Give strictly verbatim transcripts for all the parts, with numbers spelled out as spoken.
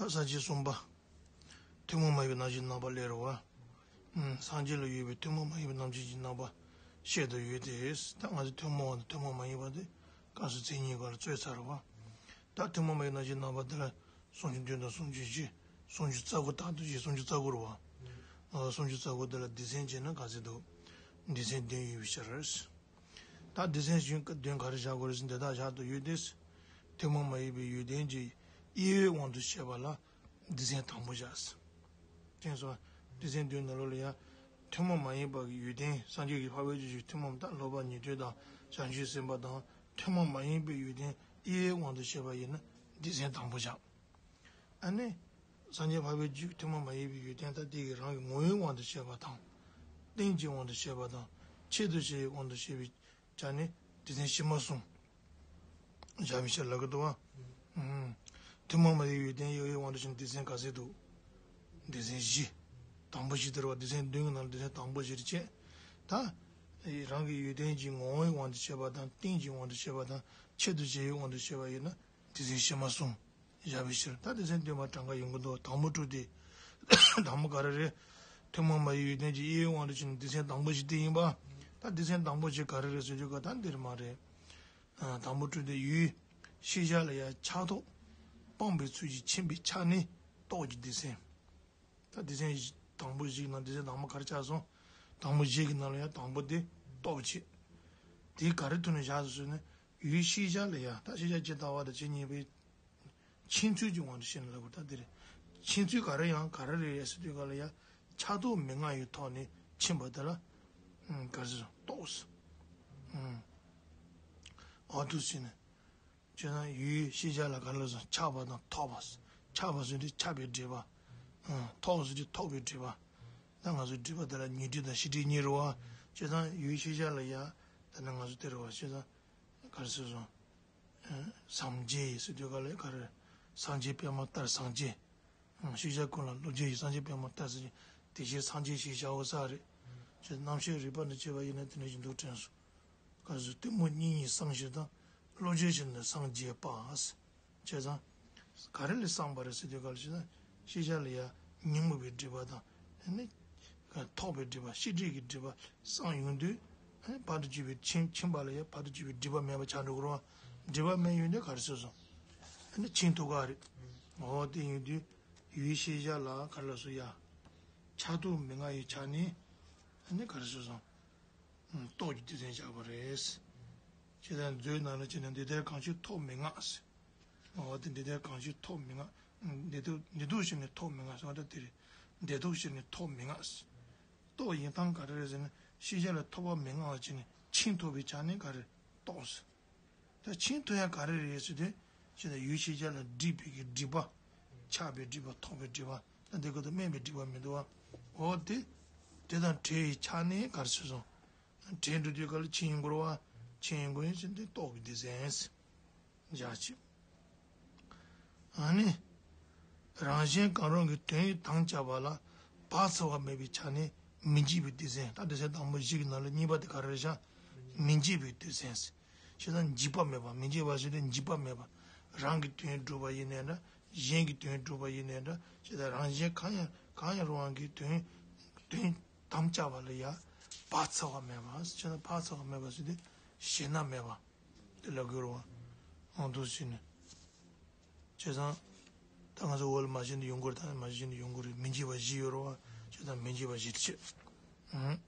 ས་བཅད་གསུམ་པ། ཐུན་མོང་མ་ཡིན་པའི་རྣམ་བཤད་རྣམ་པ་ལས་རེད་བ། ཨུམ། སངས་རྒྱས་ལ་ཡོད་པའི་ཐུན་མོང་མ་ཡིན་པའི་རྣམ་བཤད་ཀྱི་རྣམ་པ་བཤད་དུ་ཡོད་དེ། ད་ང་ཚོ་ཐུན་མོང་བ་དང་ཐུན་མོང་མ་ཡིན་པ་དེ་སྐབས་སུ་མཚན་ཉིད་སྒང་ལ་རྩོད་ཚར་བ། ད་ཐུན་མོང་མ་ཡིན་པའི་རྣམ་བཤད་རྣམ་པ་དེ་ལ་སུམ་ཅུ་བདུན་དང་སུམ་ཅུ་བཞི། སུམ་ཅུ་རྩ་དགུ་དག་ཏུ་བཞི། སུམ་ཅུ་རྩ་དགུ་རེད་བ། ཨ། སུམ་ཅུ་རྩ་དགུ་དེ་ལ་སྡེ་ཚན་བྱས་ན་ག་ཚོད་འདུག་སྡེ་ཚན་བདུན་ཡོད་པའི་ཕྱིར། ད་སྡེ་ཚན་བདུན་ག་རེ་བཞག་དགོས་རེད་ཟེར་ན་དེ་དག་བཞག་ཏུ་ཡོད་དེ། ཐུན་མོང་མ་ཡིན་པའི་ཡོན་ཏན་གྱི་དབྱེ་བའི་དབང་དུ་བཤད་པ་ལ་སྡེ་ཚན་དང་པོ་བཞག་དེ་སོ། སྡེ་ཚན་བདུན་ནང་ལོགས་ལ་ཡང་ཐུན་མོང་མ་ཡིན་པ་གི་ཡོན་ཏན། སངས་རྒྱས་ཀྱི་འཕགས་པའི་བརྗོད་བྱའི་ཐུན་མོང་དང་སློབ་པ་ཉན་ཐོས་དང་བྱང་ཆུབ་སེམས་དཔའ་དང་ཐུན་མོང་མ་ཡིན་པའི་ཡོན་ཏན་དབྱེ་བའི་དབང་དུ་བཤད་པ་ཡིན་ན་སྡེ་ཚན་དང་པོ་བཞག་ཨ་ནི། སངས་རྒྱས་འཕགས་པའི་བརྗོད་ཐུན་མོང་མ་ཡིན་པའི་ཡོན་ཏན་དག་དེ་གི་རང་གི་ངོ་བོའི་དབང་དུ་བཤད་པ་དང་། རྟེན་གྱི་དབང་དུ་བཤད་པ་དང་། ཆེད་དུ་བྱ་བའི་དབང་དུ་བཤད་པའི་ཆ་ནས་སྡེ་ཚན་ཕྱི་མ་གསུམ་བཞག་པའི་ཕྱིར་ལབ་ཀྱི་འདུག་བ། ཨུམ། ཐུན་མོང་མ་ཡིན་པའི་ཡོན་ཏན་དབྱེ་བའི་དབང་དུ་བྱས་ནས་སྡེ་ཚན་ག་ཚོད་འདུག་སྡེ་ཚན་བཞི། དང་པོ་བཞི་དེ་རེད་བ། སྡེ་ཚན་བདུན་གྱི་ནང་ལ་སྡེ་ཚན་དང་པོ་བཞི་རེད་བྱས། ད། རང་གི་ཡོན་ཏན་གྱི་ངོ་བོའི་དབང་དུ་བཤད་པ་དང་། རྟེན་གྱི་དབང་དུ་བཤད་པ་དང་། ཆེད་དུ་བྱ་བའི་དབང་དུ་བཤད་པ་ཡིན་ན་སྡེ་ཚན་ཕྱི་མ་གསུམ། བཞག་པའི་ཕྱིར། ད་སྡེ་ཚན་བདུན་པ་གྲངས་ཀ་ཡོང་གི་འདུག་དང་པོ་དྲུག་སྟེ། དང་པོ་ག་རེ་རེད། ཐུན་མོང་མ་ཡིན་ཡོན་ཏན་གྱི་དབྱེ་བའི་དབང་དུ་བྱས་ནས་སྡེ་ཚན་དང་པོ་བཞི་དེ་ཡིན་པ། ད་སྡེ་ཚན་དང་པོ་བཞི་ག་རེ་རེད་ཟེར་རྒྱུ་ག་ད་འདིར་མ་རེད། ཨ། དང་པོ་དྲུག་སྟེ། ཡུལ་ཤེས་བྱ་ལ་ཡང་ཆགས་རྟོག་སྤངས་པའི་ཚུལ་གྱིས་ཕྱིན་པའི་ཆ་ནས་རྟོགས་ཀྱི་སྡེ་ཚན། ད་སྡེ་ཚན་བཞི། དང་པོ་བཞི་ནང་སྡེ་ཚན་དང་པོ་ག་རེ་ཆགས་སོང་། དང་པོ་བཞི་གི་ནང་ལ་ཡང་དང་པོ་དེ་རྟོགས་བྱེད། དེ་ག་རེ་ཐོག་ནས་བཞག་སོང་ཟེར་ན། ཡུལ་ཤེས་བྱ་ལ་ཡང་། ད་ཤེས་བྱ་ཇི་ལྟ་བ་དང་ཇི་སྙེད་པའི་མཁྱེན་ཚུལ་གྱི་དབང་དུ་བྱས་ནས་ལབ་དགོས། ད་དེ་རེད། མཁྱེན་ཚུལ་ག་རེ་ཡང་ག་རེ་རེད་ཟེར་དུས་ག་ལ་ཡང་ཆགས་རྟོག་མི་མངའ་བའི་ཐོག་ནས་ཕྱིན་པ་དེ་ལ། ཨང་། ག་རེ་ཟེར། རྟོགས། ཨང་། འོ་འདུག་ཟེར་ནས། བྱས་ཙང་ཡུལ་ཤེས་བྱ་ལ་ག་རེ་ལབ་སོང་། ཆགས་པ་དང་ཐོགས་པ། ཆགས་པ་ཟེར་དུས་ཆགས་པའི་སྒྲིབ་པ། ཨང་། ཐོགས་ཟེར་དུས་ཐོགས་པའི་སྒྲིབ་པ། ད་ང་ཚོའི་སྒྲིབ་པ་དེ་ལ་ཉོན་སྒྲིབ་དང་ཤེས་སྒྲིབ་གཉིས་རེད་བ། བྱས་ཙང་ཡུལ་ཤེས་བྱ་ལ་ཡང་། ད་ནི་ང་ཚོ་དེ་རེད་བ། བྱས་ཙང་ག་རེ་ཟེར་སོང་། ཨ། སངས་རྒྱས་ཟེར་དུས་ག་ལ་ག་རེ། སངས་རྒྱས་པདྨ་ལྟར་སངས་རྒྱས། ཨང་། ཤེས་བྱ་ཀུན་ལ་བློ་རྒྱས་ཤིང་། སངས་རྒྱས་པདྨ་ལྟར་སངས་རྒྱས། དེ་ཕྱིར་སངས་རྒྱས་ཞེས་བྱ་བ་ས་རེད། ཅེས་རྣམ་བཤད་རིགས་པ་འདི་བྱས་པ་ཡིན་ན་དེ་འདྲ་ཞིག་འདུག་དྲན་སོང་། ག་ཟེར། གཏི་མུག་གཉིས་ཉིད་སངས་ཕྱིར་དང་། བློ་རྒྱས་ཕྱིར་ནི་སངས་རྒྱས་པ། བྱས་ཙང་། ག་རེ་ལས་སངས་པ་རེད་ཟེར་དུས་ག་ལ་བྱས་ན། ཤེས་བྱ་ལ་ཡང་ཉོན་མོངས་པའི་སྒྲིབ་པ་དང་། ཨ་ནི། ཐོགས་པའི་སྒྲིབ་པ། ཤེས་སྒྲིབ་ཀྱི་སྒྲིབ་པ་སངས་ཡོང་དུས། ཨ་ནི་བར་དུ་གཅོད་པའི་ཕྱིན། ཕྱིན་པ་ལ་ཡང་བར་དུ་གཅོད་པའི་སྒྲིབ་པ་མེད་པ་ཆགས་འགྲོ་གི་རེད་བ། སྒྲིབ་པ་མེད་ཡོང་དུས་ག་རེ་ཟེར་སོང་། ཨ་ནི་ཕྱིན་ཐུབ་ཀྱི་རེད། འོ་དེ་ཡོང་དུས། ཡུལ་ཤེས་བྱ་ལ་ག་རེ་ལབ་སོང་ཡ། ཆགས་རྟོག་མི་མངའ་བའི་ཆ་ནས། ཨ་ནི་ག་རེ་ཟེར་སོང་། ཨང་། རྟོགས་ཀྱི་སྡེ་ཚན་བཞག་པ་རེད། ཇི་ལྟར་མཛོད་ནང་ལ་བྱས་ན། འདི་ལྟར་གང་ཕྱིར་ཐོགས་མི་མངའ་ཟེར། འོ་དེ། འདི་ལྟར་གང་ཕྱིར་ཐོགས་མི་མངའ། ཨང་། འདི་ལྟར། འདི་ལྟར་ཞེས་ནས་ཐོགས་མི་མངའ་ཟེར་བ་ད་དེ་རེད། འདི་ལྟར་ཞེས་ནས་ཐོགས་མི་མངའ་ཟེར། རྟོགས་ཡིན་སྟངས་ག་རེ་རེད་ཟེར་ན། ཤེས་བྱ་ལ་ཐོགས་པ་མི་མངའ་བ་བྱས་ནས་ཕྱིན་ཐུབ་པའི་ཆ་ནས་ག་རེ། རྟོགས་ཟེར། ད་ཕྱིན་ཐུབ་ཡ་ག་རེ་རེད་ཟེར་དུས། ཅི་ལྟར་ཡུལ་ཤེས་བྱ་ལ་སྒྲིབ་པའི་གི་སྒྲིབ་པ། ཆགས་པའི་སྒྲིབ་པ། ཐོགས་པའི་སྒྲིབ་པ། ད་འདི་ཀ་ཏུ་དམན་པའི་སྒྲིབ་པ་མི་འདུག་བ། འོ་དེ། དེ་དང་བྲལ་བའི་ཆ་ནས་ག་རེ་ཟེར་སོང་། བྲལ་འགྲོ་དུས་ག་ལ་ཕྱིན་ཡོང་གི་རེད་བ། ཕྱིན་ཡོང་གི་ཡིན་ཟེར་དུས་རྟོགས་ཀྱི་སྡེ་ཚན་ཟེར། བཞག་ཅིག་ཨ་ནི། རང་གཞན་གང་རུང་གི་དོན་དམ་བཅའ་བ་ལ་བག་ཚ་བ་མེད་པའི་ཆ་ནས་མི་འཇིགས་པའི་སྡེ་ཚན། ད་སྡེ་ཚན་དང་པོ་བཞི་གི་ནང་ལ་གཉིས་པ་དེ་ག་རེ་རེད་ཤག་མི་འཇིགས་པའི་སྡེ་ཚན། ཞེ་ས་འཇིགས་པ་མེད་པ། མི་འཇིགས་པ་ཞེས་ཏེ་འཇིགས་པ་མེད་པ། རང་གི་དོན་སྒྲུབ་པ་ཡིན་ནའི་འདྲ། གཞན་གྱི་དོན་སྒྲུབ་པ་ཡིན་ནའི་འདྲ། ཞེ་ས་རང་གཞན་གང་ཡང་གང་ཡང་རུང་བ་གི་དོན་དོན་དམ་བཅའ་བ་ལ་ཡང་བག་ཚ་བ་མེད་པ། ཞེ་ས་བག་ཚ་བ་མེད་པ་ཞེས་ཏེ་ཞེད་སྣང་མེད་པ། དེ་ལ་གོ་རུང་བ། ཨང་། འདུག་ཟེར་ནས། བྱས་ཙང་། ད་ང་ཚོ་འོག་ལ་མ་བྱན་དུ་ཡོང་གི་རེད། ད་མ་བྱན་དུ་ཡོང་གི་རེད། མི་འཇིགས་པ་བཞི་ཡོད་རེད་བ། བྱས་ཙང་མི་འཇིགས་པ་བཞི་དེ་བྱས། ཨང་།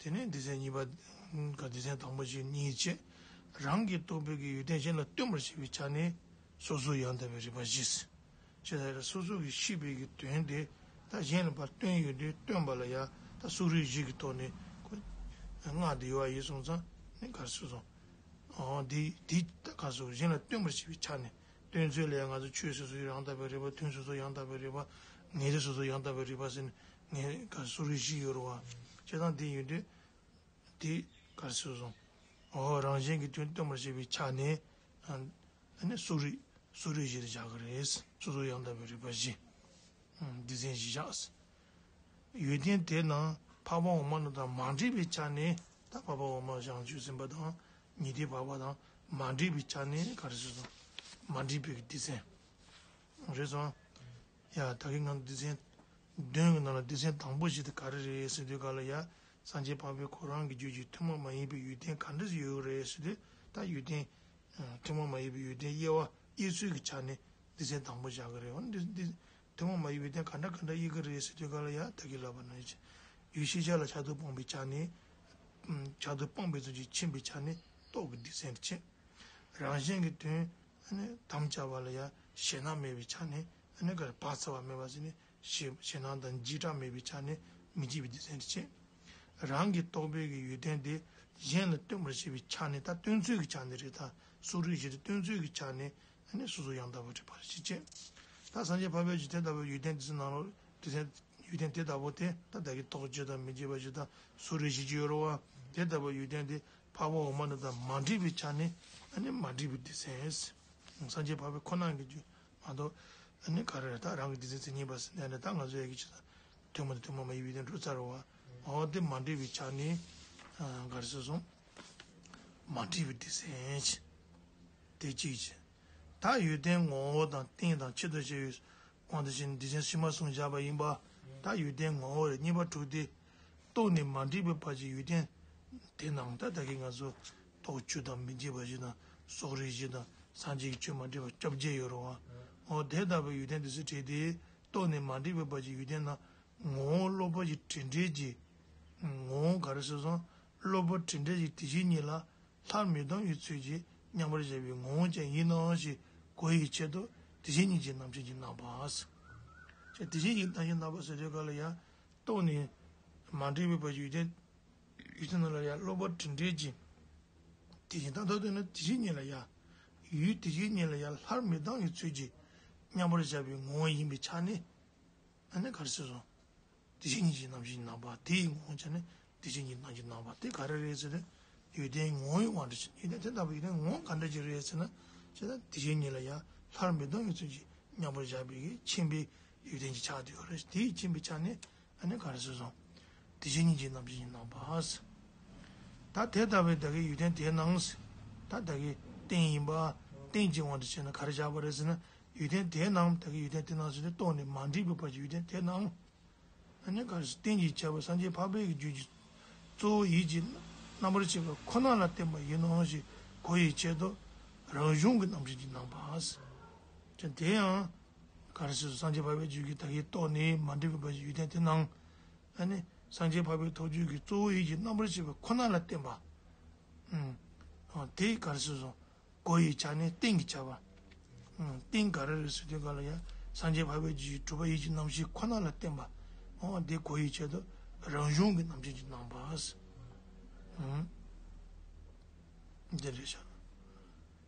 དེ་ནས་སྡེ་ཚན་གཉིས་པ། ག་སྡེ་ཚན་དང་པོ་བཞི་གཉིས་བྱས། རང་གིས་རྟོགས་པའི་གི་ཡོན་ཏན་གཞན་ལ་སྟོན་པར་བྱེད་པའི་ཆ་ནས་སོ་སོར་ཡང་དག་པའི་རིགས་པ་བཞི། ཞེས་པ་སོ་སོ་གིས་ཤེས་པའི་གི་དོན་དེ་ད་གཞན་ལ་ཕར་སྟོན་ཡོང་དུས་སྟོན་པ་ལ་ཡང་ད་གསུང་རིགས་བཞི་གི་ཐོག་ནས་ཁོ་སྔགས་དེ་ཡོད་པ་ཡིན་སོང་ཙང་ནི་ག་རེ་ཟེར་སོང་། འོ་དེ་དེ་ད་ག་རེ་ཟེར། གཞན་ལ་སྟོན་པར་བྱེད་པའི་ཆ་ནས། སྟོན་ཚུལ་ལ་ཡང་ང་ཚོ་ཆོས་སོ་སོར་ཡང་དག་པའི་རིགས་པ། དོན་སོ་སོར་ཡང་དག་པའི་རིགས་པ། ངེས་དོན་སོ་སོར་ཡང་དག་པའི་རིགས་པ་ཟེར་ནས་ངས་ག་རེ་ཟེར། གསུང་རིགས་བཞི་ཡོད་རེད་བ། བྱས་ཙང་དེ་ཡོད་དུས། དེ་ག་རེ་ཟེར་སོང་། འོ་རང་གཞན་གྱི་དོན་སྟོན་པར་བྱེད་པའི་ཆ་ནས། ཨ་ནི་གསུང་རིགས་གསུང་རིགས་བཞི་རེ་བཞག་གི་རེད། སོ་སོར་ཡང་དག་པའི་རིགས་པ་བཞི། སྡེ་ཚན་བཞི་བཞག་ཡོན་ཏན་དེ་རྣམས་འཕགས་པ་འོག་མ་རྣམས་དང་མ་འདྲེས་པའི་ཆ་ནས། ད་འཕགས་པ་འོག་མ་བྱང་ཆུབ་སེམས་དཔའ་དང་ཉན་ཐོས་འཕགས་པ་དང་མ་འདྲེས་པའི་ཆ་ནས་ག་རེ་ཟེར་སོང་། མ་འདྲེས་པའི་སྡེ་ཚན། རེད་སོང་། ཡ་ད་གིན་ང་ཚོ་སྡེ་ཚན་བདུན་གྱི་ནང་ལ་སྡེ་ཚན་དང་པོ་ཞིག་དེ་ག་རེ་རེད་ཟེར་དུས་ག་ལ་ཡ། སངས་རྒྱས་འཕགས་པས་ཁོ་རང་གི་རྒྱུད་ཀྱི་ཐུན་མོང་མ་ཡིན་པའི་ཡོན་ཏན་ག་འདྲ་ཞིག་ཡོད་རེད་ཟེར་དུས། ད་ཡོན་ཏན་ཐུན་མོང་མ་ཡིན་པའི་ཡོན་ཏན་དབྱེ་བ་དབྱེ་ཚུལ་གྱི་ཆ་ནས་སྡེ་ཚན་དང་པོ་བཞག་གི་རེད། འོ་འདི་འདི་ཐུན་མོང་མ་ཡིན་པའི་ཡོན་ཏན་ག་འདྲ་ག་འདྲ་དབྱེ་གི་རེད་ཟེར་དུས་ག་ལ་ཡ། ད་གིན་ལབ་པ་ནང་བཞིན་ཡུལ་ཤེས་བྱ་ལ་ཆགས་སྡང་སྤངས་པའི་ཆ་ནས། ཆགས་སྡང་སྤངས་པའི་ཚུལ་གྱིས་ཕྱིན་པའི་ཆ་ནས་རྟོག་གེའི་སྡེ་ཚན་དུ་བྱས། རང་གཞན་གྱི་དོན་དམ་བཅའ་བ་ལ་ཡང་ཞེད་སྣང་མེད་པའི་ཆ་ནས་ག་རེ་བག་ཚ་བ་མེད་པ་ཟེར་ནས་ཞེད་ཞེད་སྣང་དང་འཇིགས་སྐྲག་མེད་པའི་ཆ་ནས་མི་འཇིགས་པའི་སྡེ་ཚན་དུ་བྱས། རང་གི་རྟོགས་པའི་གི་ཡོན་ཏན་དེ་གཞན་ལ་སྟོན་པར་བྱེད་པའི་ཆ་ནས། ད་སྟོན་ཚུལ་གྱི་ཆ་ནས་རེད། ད་སོ་རིག་བྱེད་དེ་སྟོན་ཚུལ་གྱི་ཆ་ནས་ནི་སོ་སོ་ཡང་དག་པར་གྲུབ་པར་བྱེད་ཅེས། ད་སངས་རྒྱས་འཕགས་པའི་རྒྱུད་དེ་ལྟ་བུའི་ཡོན་ཏན་དེ་ཚོའི་ནང་ལོགས་དེ་ཚོའི་ཡོན་ཏན་དེ་ལྟ་བུ་དེ་ད་བདག་གིས་རྟོགས་བྱེད་དང་མི་འཇིགས་པ་བཞི་དང་སོ་རིག་བྱེད་ཀྱི་ཡོད་རེད་བ། དེ་ལྟ་བུའི་ཡོན་ཏན་དེ་འཕགས་པ་འོག་མ་རྣམས་དང་མ་འདྲེས་པའི་ཆ་ནས་ཨ་ནི་མ་འདྲེས་པའི་སྡེ་ཚན། སངས་རྒྱས་འཕགས་པ་ཁོ་ན་གི་རྒྱུད་མ་གཏོགས་ཨ་ནི་ག་རེ་རེད། ད་རང་གི་སྡེ་ཚན་མཚན་ཉིད་པ་ཟེར་ནས་ད་ང་ཚོ་ཡ་གི་ཆ་ད་ཐུན་མོང་དང་ཐུན་མོང་མ་ཡིན་པའི་ཡོན་ཏན་འགྲོ་ཚར་བ། འོ་དེ་མ་འདྲེས་པའི་ཆ་ནས་ག་རེ་ཟེར་སོང་། མ་འདྲེས་པའི་སྡེ་ཚན། དེ་གཅིག་བྱས། ད་ཡོན་ཏན་ངོ་བོ་དང་རྟེན་དང་ཆེད་དུ་བྱས་པའི་དབང་དུ་བྱས་ནས་སྡེ་ཚན་ཕྱི་མ་གསུམ་བཞག་པ་ཡིན་པ། ད་ཡོན་ཏན་ངོ་བོ་རེད། གཉིས་པ་དྲུག་སྟེ། རྟོག་ནས་མ་འདྲེས་པའི་བར་གྱི་ཡོན་ཏན་དེ་རྣམས། ད་ད་གིན་ང་ཚོ་རྟོག་བཅུ་དང་མི་འཇིགས་པ་བཞི་དང་སོ་རིག་བཞི་དང་སངས་རྒྱས་ཀྱི་ཆོས་མ་འདྲེས་པ་བཅོ་བརྒྱད་ཡོད་རེད་བ། འོ་དེ་ལྟ་བུའི་ཡོན་ཏན་དེ་ཚོ་བྲལ་ཏེ། རྟོག་ནས་མ་འདྲེས་པའི་བར་གྱི་ཡོན་ཏན་རྣམས་ངོ་བོ་གློ་བུར་གྱི་དྲི་འབྲས་ཀྱི། ངོ་བོ་ག་རེ་ཟེར་སོང་། གློ་བུར་དྲི་འབྲས་ཀྱི་དེ་བཞིན་ཉིད་ལ། སླར་མི་ལྡང་བའི་ཚུལ་གྱིས་མཉམ་པར་བཞག་པའི་ངོ་བོ་ཅན་ཡིན་ནོ་ཞེས་གོ་བའི་ཆེད་དུ་དེ་བཞིན་ཉིད་ཀྱི་རྣམ་བཤད་ཀྱིས་གནང་བ། ཅེས་དེ་བཞིན་ཉིད་རྣམ་བཤད་གནང་བ་ཟེར་དུས་ག་ལ་ཡང་། རྟོག་ནས་མ་འདྲེས་པའི་བར་གྱི་ཡུལ་ཅན། ཡུལ་ཅན་རྣམས་ལ་ཡང་གློ་བུར་དྲི་འབྲས་ཀྱི་དེ་བཞིན་ད་ལྟ་དུས་ན་དེ་བཞིན་ཉིད་ལ་ཡང་། ཡུལ་དེ་བཞིན་ཉིད་ལ་ཡང་སླར་མི་ལྡང་བའི་ཚུལ་གྱིས་མཉམ་པར་བཞག་པའི་ངོ་བོ་ཡིན་པའི་ཆ་ནས། ཨ་ནི་ག་རེ་ཟེར་སོང་། དེ་བཞིན་ཉིད་ཀྱི་རྣམ་བཤད་ཀྱིས་གནང་བ། དེ་ཡི་ངོ་བོ་ཅན་ནི་དེ་བཞིན་ཉིད་རྣམ་བཤད་ཀྱིས་གནང་བ་དེ་ག་རེ་རེད་ཟེར་ན། ཡོན་ཏན་ངོ་བོའི་དབང་དུ་བྱས། ཡོན་ཏན་དེ་ལྟ་བུ་ཡོན་ཏན་ངོ་བོ་ག་འདྲ་ཅིག་རེད་ཟེར་ན། ཅེས་ད་དེ་བཞིན་ཉིད་ལ་ཡང་སླར་མི་ལྡང་བའི་ཚུལ་གྱིས་མཉམ་པར་བཞག་པའི་གི་མཁྱེན་པའི་ཡོན་ཏན་ཅིག་ཆགས་བསྡད་ཡོད་རེད། དེ་ཡི་མཁྱེན་པའི་ཆ་ནས་ཨ་ནི་ག་རེ་ཟེར་སོང་། དེ་བཞིན་ཉིད་ཀྱི་རྣམ་བཤད་ཀྱིས་གནང་བ། ད་དེ་ལྟ་བུའི་བདག་གི་ཡོན་ཏན་དེ་རྣམས། ད་བདག་གི་རྟེན་ཡིན་པ། རྟེན་གྱི་དབང་དུ་བྱས་ན་ག་རེ་བཞག་པ་རེད་ཟེར་ན། ཡོན་ཏན་དེ་རྣམས། བདག་གི་ཡོན་ཏན་དེ་རྣམས་ཟེར་ཏེ་རྟོག་ནས་མ་འདྲེས་པའི་བར་གྱི་ཡོན་ཏན་དེ་རྣམས། ཨ་ནི་ག་རེ་ཟེར། རྟེན་གྱི་ཁྱད་པར་སངས་རྒྱས་འཕགས་པའི་གི་རྒྱུད་ཀྱི་གཙོ་བོ་ཡིད་ཀྱི་རྣམ་པར་ཤེས་པ་ཁོ་ན་ལ་བརྟེན་པ་ཡིན་ནོ་ཞེས་གོ་བའི་ཆེད་དུ་རང་གཞུང་གི་རྣམ་བཤད་ཀྱིས་གནང་བ། ཅེས་དེ་ཡང་ག་རེ་ཟེར། སངས་རྒྱས་འཕགས་པའི་རྒྱུད་ཀྱི་བདག་གི་རྟོག་ནས་མ་འདྲེས་པའི་བར་གྱི་ཡོན་ཏན་དེ་རྣམས། ཨ་ནི་སངས་རྒྱས་འཕགས་པའི་ཐུགས་རྒྱུད་ཀྱི་གཙོ་བོ་ཡིད་ཀྱི་རྣམ་པར་ཤེས་པ་ཁོ་ན་ལ་བརྟེན་པ། ཨུམ། དེ་ག་རེ་ཟེར་སོང་། གོ་ཡི་ཆ་ནས་རྟེན་གྱི་ཁྱད་པར། ཨུམ། རྟེན་ག་རེ་རེད་ཟེར་དུས་ག་ལ་ཡང་སངས་རྒྱས་འཕགས་པའི་རྒྱུད་ཀྱི་གྲུབ་པ་ཡིད་ཀྱི་རྣམ་ཤེས་ཁོ་ན་ལ་བརྟེན་པ། འོ་དེ་གོ་ཡི་ཆེད་དུ་རང་གཞུང་གི་རྣམ་བཤད་ཀྱིས་གནང་བ། ཨུམ། འདི་རེད་ཤག་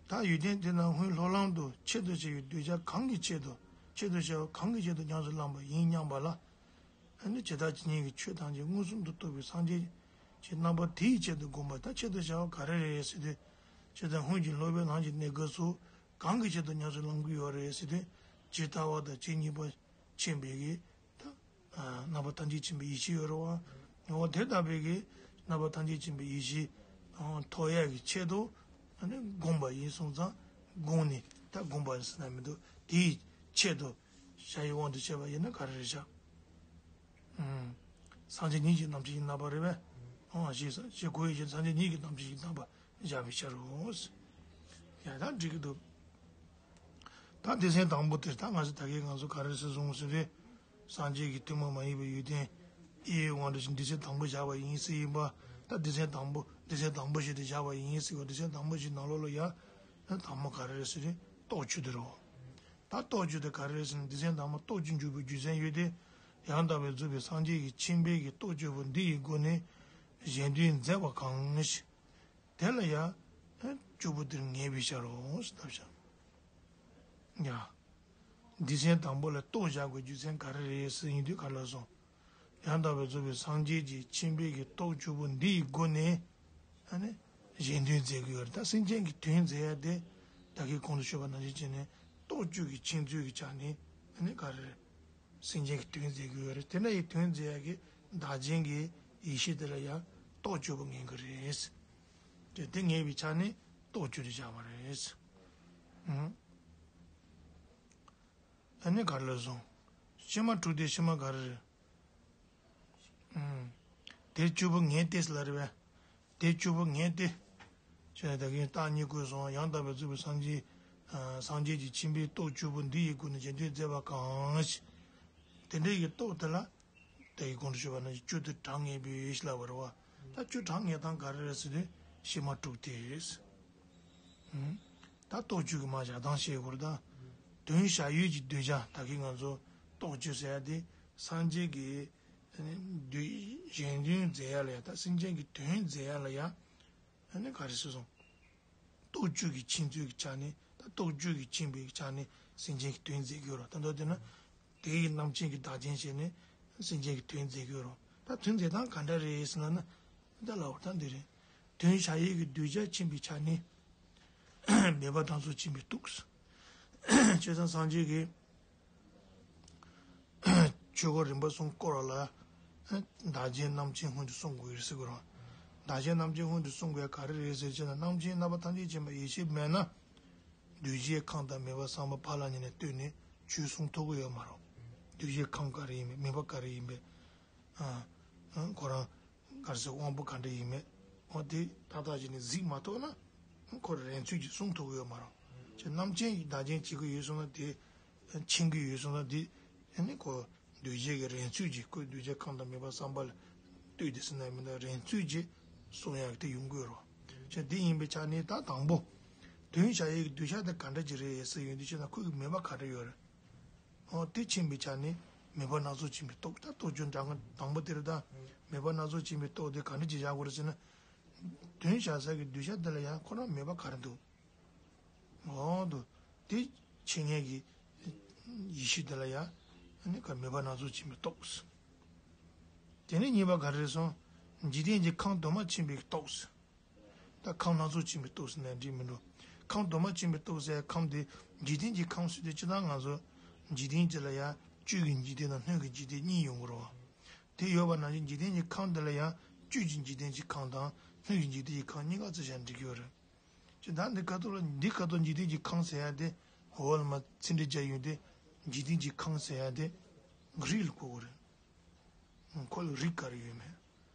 ད་ཡོན་ཏན་དེ་རྣམས་སྔོན་སློབ་ལམ་དུ་ཆེད་དུ་བྱ་བའི་གདུལ་བྱ་གང་གི་ཆེད་དུ། ཆེད་དུ་བྱ་བ་གང་གི་ཆེད་དུ་ཉམས་སུ་བླངས་པ་ཡིན་སྙམ་པ་ལ། ཨ་ནི་ཇི་ལྟར་ཇི་སྙེད་ཀྱི་ཆོས་ཐམས་ཅད་མངོན་སུམ་དུ་རྟོགས་པའི་སངས་རྒྱས་ཀྱི་རྣམ་པ་དེའི་ཆེད་དུ་བསྒོམ་པ། ད་ཆེད་དུ་བྱ་བ་ག་རེ་རེད་ཟེར་དུས། ཇི་ལྟར་སྔོན་གྱི་སློབ་དཔོན་རྣམས་ཀྱི་གནས་སྐབས་སུ་གང་གི་ཆེད་དུ་ཉམས་སུ་བླང་གི་ཡོད་རེད་ཟེར་དུས། ཇི་ལྟ་བ་དང་ཇི་སྙེད་པ་མཁྱེན་པའི་གི་ད་རྣམ་པ་ཐམས་ཅད་མཁྱེན་པའི་ཡེ་ཤེས་ཡོད་རེད་བ། འོ་དེ་ལྟ་བུའི་གི་རྣམ་པ་ཐམས་ཅད་མཁྱེན་པའི་ཡེ་ཤེས་ཐོབ་ཡག་གི་ཆེད་དུ་ཨ་ནི་བསྒོམ་པ་ཡིན་སོང་ཙང་། བསྒོམས་ནས་ད་བསྒོམ་པ་ཟེར་ན་མི་འདུག་དེའི་ཆེད་དུ་བྱ་བའི་དབང་དུ་བྱས་པ་ཡིན་ན་ག་རེ་རེད་ཤག་ཨུམ། སངས་རྒྱས་ཉིད་ཀྱི་རྣམ་བཤད་ཀྱིས་གནང་བ་རེད་པས། ཨང་ཞེས་ཞེས་གོ་ཡི་ཆེད་སངས་རྒྱས་ཉིད་ཀྱི་རྣམ་བཤད་ཀྱིས་གནང་བ་བཞག་པའི་ཕྱིར་རོ། ཡ་ད་འགྲིག་གི་འདུག་ད་སྡེ་ཚན་དང་པོ་དེར་ད་ང་ཚོ་ད་གིན་ང་ཚོ་ག་རེ་ཟེར་སོང་ཟེར་དུས། སངས་རྒྱས་ཀྱི་ཐུན་མོང་མ་ཡིན་པའི་ཡོན་ཏན་དབྱེ་བའི་དབང་དུ་བྱས་སྡེ་ཚན་དང་པོ་བཞག་པ་ཡིན་ཟེར་ཡིན་པ། ད་སྡེ་ཚན་དང་པོ་སྡེ་ཚན་དང་པོ་ཞིག་ཏུ་བཞག་པ་ཡིན་ཟེར་བ། སྡེ་ཚན་དང་པོ་ཞིག་ནང་ལོགས་ལ་ཡ་ད་དང་པོ་ག་རེ་རེད་ཟེར་དུས་རྟོག་བཅུ་དེ་རེད། ད་རྟོག་བཅུ་དེ་ག་རེ་རེད་ཟེར་ན། སྡེ་ཚན་དང་པོ་རྟོག་བཅུ་འཇུག་པའི་རྒྱུ་མཚན་ཡོད་དེ། ཡང་དག་པར་རྫོགས་པའི་སངས་རྒྱས་ཀྱི་མཁྱེན་པའི་གི་རྟོག་བཅུ་པོ་འདི་ཡི་སྒོ་ནས་གཞན་དོན་མཛད་པ་གང་ཞིག་དེ་ལ་ཡང་བཅུ་པོ་དེར་ངེས་པའི་ཕྱིར་རོ་ཞེས་བཏབ་བཞག་ཡ། སྡེ་ཚན་དང་པོ་ལ་རྟོག་བཞག་དགོས་རྒྱུ་མཚན་ག་རེ་རེད་ཟེར་ཡིན་དུས་ག་ལ་སོང་། ཡང་དག་པར་རྫོགས་པའི་སངས་རྒྱས་ཀྱི་མཁྱེན་པའི་གི་རྟོག་བཅུ་པོ་འདི་ཡི་སྒོ་ནས་ཨ་ནི་གཞན་དོན་མཛད་ཀྱི་ཡོད་རེད། ད་སེམས་ཅན་གྱི་དོན་མཛད་ཡ་དེ་ད་གིན་གོང་དུ་ཞུས་པ་ནང་བཞིན་བྱས་ནས་རྟོག་བཅུ་གི་མཁྱེན་ཚུལ་གྱི་ཆ་ནས་ཨ་ནི་ག་རེ་རེད། སེམས་ཅན་གྱི་དོན་མཛད་ཀྱི་ཡོད་རེད། དེ་འདྲ་ཡི་དོན་མཛད་ཡ་གི་བདག་གཞན་གྱི་ཡེ་ཤེས་དེ་ལ་ཡང་རྟོག་བཅུ་པོ་ངེས་ཀྱི་རེད། དེ་དེ་ངེས་པའི་ཆ་ནས་རྟོག་བཅུ་དེ་བཞག་པ་རེད། ཨ་ནི་ག་རེ་ལ་སོང་ ཕྱི་མ་དྲུག་དེ་ཕྱི་མ་ག་རེ་རེད། ཨུམ། དེ་བཅུ་པོ་ངེས་ཏེ་ལབ་རེད་པས། དེ་བཅུ་པོ་ངེས་ཏེ། ཅེས་ད་གིན་རྟགས་གཉིས་བཀོད་སོང་། ཡང་དག་པའི་རྫོགས་པའི་སངས་རྒྱས། ཨ། སངས་རྒྱས་ཀྱི་ཆེན་པོའི་སྟོབས་བཅུ་པོ་འདི་ཡི་སྒོ་ནས་རྗེས་ཟློས་མཛད་པ་གང་ཞིག་དེ་འདྲ་ཡི་སྟོབས་དེ་ལ། དེ་ཡི་གོང་དུ་ཞུས་པ་ནང་བཞིན་བཅུ་དེ་གྲངས་ངེས་པའི་ཡུལ་ཞིག་ལབ་པ་རེད་པ། ད་བཅུ་གྲངས་ངེས་སྟངས་ག་རེ་རེད་ཟེར་དུས་ཕྱི་མ་དྲུག་སྟེ། ཨུམ། ད་རྟོགས་བཅུ་གི་མ་བཞག་སྟངས་བཤད་དགོས་རེད་ད། དོན་བྱ་ཡུལ་གྱི་གདུལ་བྱ་ད་གིན་ང་ཚོ་རྟོགས་བཅུ་ཟེར་ཡ་དེ་སངས་རྒྱས་ཀྱི་གདུལ་གཞན་དོན་མཛད་ཡ་ལ་ཡ། ད་སེམས་ཅན་གྱི་དོན་མཛད་ཡ་ལ་ཡ། ཨ་ནི་ག་རེ་ཟེར་སོང་། རྟོགས་བཅུ་གི་མཁྱེན་ཚུལ་གྱི་ཆ་ནས། ད་རྟོགས་བཅུ་གི་མཁྱེན་པའི་ཆ་ནས་སེམས་ཅན་གྱི་དོན་མཛད་ཀྱི་ཡོད་རེད། ད་མདོར་བསྡུས་ན། དེ་ཡི་རྣམ་མཁྱེན་གྱི་བདག་རྐྱེན་བྱས་ནས་སེམས་ཅན་གྱི་དོན་མཛད་ཀྱི་ཡོད་རེད། ད་དོན་མཛད་སྟངས་ག་འདྲ་རེད་ཟེར་ན་ན། ད་ལབ་པ་ད་འདི་རེད། དོན་བྱ་ཡུལ་གྱི་གདུལ་བྱ་མཁྱེན་པའི་ཆ་ནས་མོས་པ་སྣ་ཚོགས་མཁྱེན་པའི་སྟོབས། བྱས་ཙང་སངས་རྒྱས་ཀྱི་ཆོས་སྐོར་རིམ་པ་གསུམ་བསྐོར་བ་ལ། བདག་རྐྱེན་རྣམ་མཁྱེན་སྔོན་དུ་གསུང་དགོས་ཡོད་ཟེར་གྱི་རེད། བདག་རྐྱེན་རྣམ་མཁྱེན་སྔོན་དུ་གསུང་དགོས་ཡ་ག་རེ་རེད་ཟེར་བྱས་ན། རྣམ་མཁྱེན་རྣམ་པ་ཐམས་ཅད་མཁྱེན་པ་ཡེ་ཤེས་མེད་ན། གདུལ་བྱའི་ཁམས་དང་མོས་པ་བསམ་པ་བར་ལ་ཉེ་ནས་ལྟོས་ནས་ཆོས་གསུང་ཐུབ་ཀྱི་ཡོད་མ་རེད། གདུལ་བྱའི་ཁམས་ག་རེ་ཡིན་པས། མོས་པ་ག་རེ་ཡིན་པས། ཨ། ཁོ་རང་ག་རེ་ཟེར། དབང་པོ་ག་འདྲ་ཡིན་མིན། འོ་དེ་ཏག་ཏག་བྱས་ནས་གཟིགས་མ་ཐུབ་ན། ཁོ་རང་རན་ཚོད་ཀྱིས་གསུང་ཐུབ་ཀྱི་ཡོད་མ་རེད། ཁྱེད་རྣམ་མཁྱེན་གྱི་བདག་རྐྱེན་བྱེད་ཀྱི་ཡོད་སོང་ན། དེ་མཁྱེན་གྱི་ཡོད་སོང་ན། དེ་ཨ་ནི་ཁོ་གདུལ་བྱའི་གི་རན་ཚོད་ཀྱིས། ཁོ་གདུལ་བྱའི་ཁམས་དང་མོས་པ་བསམ་པ་ལ་ལྟོས་ཏེ་ཟེར་ན་མི་འདུག་རན་ཚོད་ཀྱིས་གསུང་ཡག་གི་དེ་ཡོང་གི་ཡོད་རེད། ཁྱེད་དེ་ཡིན་པའི་ཆ་ནས་ད་དང་པོ། དོན་བྱ་ཡུལ་གྱི་གདུལ་བྱ་དེ་ག་འདྲ་ཅིག་རེད་ཟེར་ཡོང་དུས། ཁྱེད་ན་ཁོ་གི་མོས་པ་ག་འདྲ་ཡོད་རེད། འོ་དེ་མཁྱེན་པའི་ཆ་ནས་མོས་པ་སྣ་ཚོགས་མཁྱེན་པའི་སྟོབས། ད་རྟོགས་བཅུ་གྲངས་དང་པོ་དེ་རེད་ད། མོས་པ་སྣ་ཚོགས་མཁྱེན་པའི་སྟོབས་དེ་ག་འདྲ་ཅིག་བཞག་དགོས་རེད་ཟེར་ན། དོན་བྱ་ས་གི་གདུལ་བྱ་དེ་ལ་ཡང་ཁོ་རང་མོས་པ་ག་རེ་འདུག་འོ་འདུག་དེ་མཁྱེན་མཁན་གྱི་ཡེ་ཤེས་དེ་ལ་ཡང་ཨ་ནི་ག་མོས་པ་སྣ་ཚོགས་མཁྱེན་པའི་སྟོབས། དེ་ནས་གཉིས་པ་ག་རེ་རེད་སོང་། འཇིག་རྟེན་གྱི་ཁམས་དུ་མ་མཁྱེན་པའི་སྟོབས། ད་ཁམས་སྣ་ཚོགས་མཁྱེན་པའི་སྟོབས་ཟེར་ན་འགྲིག་མི་འགྲོ། ཁམས་དུ་མ་མཁྱེན་པའི་སྟོབས་ཟེར་ཁམས་དེ། འཇིག་རྟེན་གྱི་ཁམས་ཟེར་དུས་སྤྱིར་བཏང་ང་ཚོ་འཇིག་རྟེན་གྱི་ལ་ཡང་བཅུད་ཀྱི་འཇིག་རྟེན་དང་སྣོད་ཀྱི་འཇིག་རྟེན་གཉིས་ཡོང་གི་རེད་བ། དེ་ཡོད་པ་ནང་བཞིན་འཇིག་རྟེན་གྱི་ཁམས་འདི་ལ་ཡང་བཅུད་ཀྱི་འཇིག་རྟེན་གྱི་ཁམས་དང་སྣོད་ཀྱི་འཇིག་རྟེན་གྱི་ཁམས་གཉིས་ཀ་བརྩི་བཞག་འགྲིག་གི་ཡོད་རེད། ཅེས་ད་འདི་ཁ་ཐུག་ལ། འདི་ཁ་ཐུག་འཇིག་རྟེན་གྱི་ཁམས་ཟེར་ཡ་དེ། འོ་ལ་མ་ཚིག་འགྲེལ་བྱས་ཡོང་དུས། འཇིག་རྟེན་གྱི་ཁམས་ཟེར་ཡ་དེ་རིགས་ལ་གོ་དགོས་རེད། ཁོ་ལ་རིགས་ག་རེ་ཡོད་མེད།